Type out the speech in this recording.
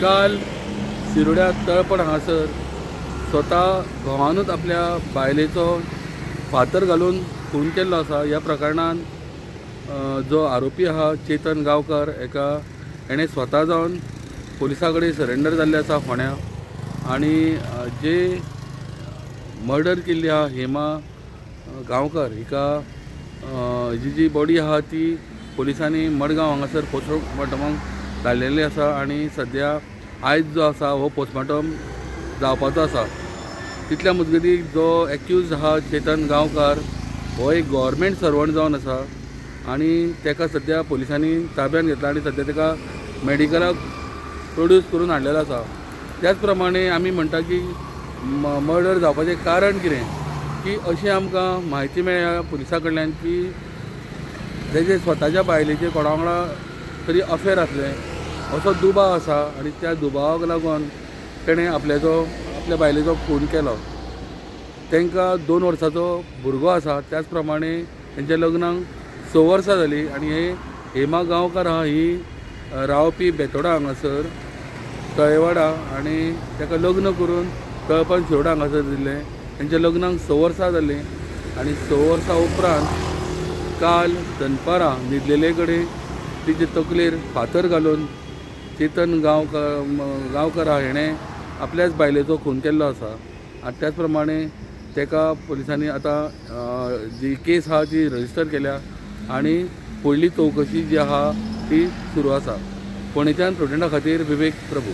काल शिरोड्या तळपण हांगासर स्वता घोवानूच आपल्या बायलेचो फातर घालून खून केल्लो आसा. ह्या प्रकरणान जो आरोपी आहा चेतन गांवकर एका हेणें स्वता जावन पुलिसां कडेन सरेंडर जाल्लें आसा फोंड्या. आनी जे मर्डर केल्ली आहा हेमा गांवकर हिका जी जी बॉडी आहा ती पुलिसांनी मडगांव हांगासर पोस्टमॉर्टमाक धाडलेली आसा आनी सद्या आयज जो आसा हो पोस्टमॉर्टम जावपाचो आसा. तितल्या मजगती जो एक्यूज आहा चेतन गांवकार हो एक गव्हर्मेंट सर्वंट जावन आसा आनी ताका सद्या पुलिसांनी ताब्यान घेतला आनी सद्या ताका मेडिकलाक प्रोड्यूस करून हाडलेलो आसा. त्याच प्रमाणे आमी म्हणटा की मर्डर जावपाचें कारण कितें की अशी आमकां म्हायती मेळ्ळ्या पुलिसां कडल्यान की तेजे स्वताच्या बायलेचे कोणा वांगडा तरी अफेर आसलें असो दुबाव आसा आनी त्या दुबावाक लागून तेणें आपल्या बायलेचो खून केलो. तांकां 2 वर्सांचो भुरगो आसा. त्याच प्रमाणे तेंच्या लग्नाक 6 वर्सां जालीं आनी हे हेमा गांवकार आहा ही रावपी बेतोडा हांगासर तळेवाडा आनी ताका लग्न करून तळपण शिरोडा हांगासर दिल्लें. तेंच्या लग्नाक 6 वर्सां जालीं आनी 6 वर्सां उपरांत काल दनपारां न्हिदलेले कडेन तिचे तकलेर फातर घालून चेतन गांवकर हेणें आपल्याच बायलेचो खून केल्लो आसा. आनी त्याच प्रमाणे ताका पुलिसांनी आतां जी केस आहा ती रजिस्टर केल्या आनी फुडली चवकशी जी आहा ती सुरू आसा. फोंडेच्यान प्रुडंटा खातीर विवेक प्रभू.